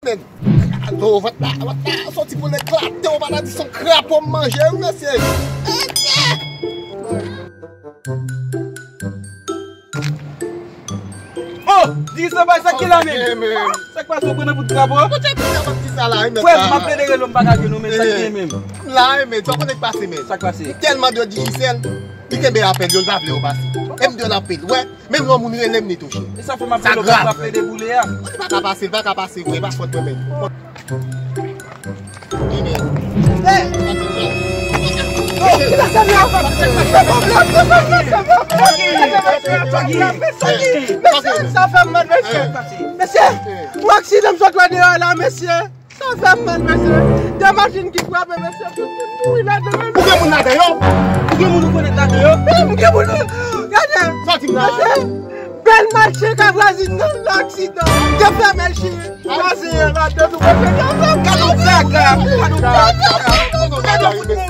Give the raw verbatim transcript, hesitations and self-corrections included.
Men, gado, vant la, vant la soti pou l eklate, w pa ta di se yon krapo m manje, wi, mesye. Oh, di sa bay, sa ki la menm? Sa k pase, ou pran nan bout krapo? Kote pou krapo ti sa la, wi, men. Frè m, m ap plede rele w, m pa ka jwenn ou, men sa ki gen menm? La, wi, men, sa w konnen k pase, men. Sa k pase? Tèlman de Digicel, li kenbe apèl yo, l pa vle yo pase. E m di l anpil, wè. Menm lè yon moun rele m, li touche. E sa fè m ap rele w, m ap plede boule a. Li pa ka pase, li pa ka pase, vre, e pa fòt mwen menm. Hey! Oh, ki sa sa la? Mesye, sa fè m mal, mesye. Mesye, yon aksidan m sot wè deyò la, mesye. Sa fè m mal, mesye. De machin ki frape, mesye, tout moun mouri ladan, mesye. Ou gen moun ladan yo? Ou gen moun ou konnen ladan yo? Wi, m gen moun. Gade. Sa w di m la? Mesye, bèl mache k ap vwazin nan, aksidan. Yo fèmen chire. Vwazen an ladan, nou mete yo ansanm. Gade yon zaga. Gade yon zaga. Gade yon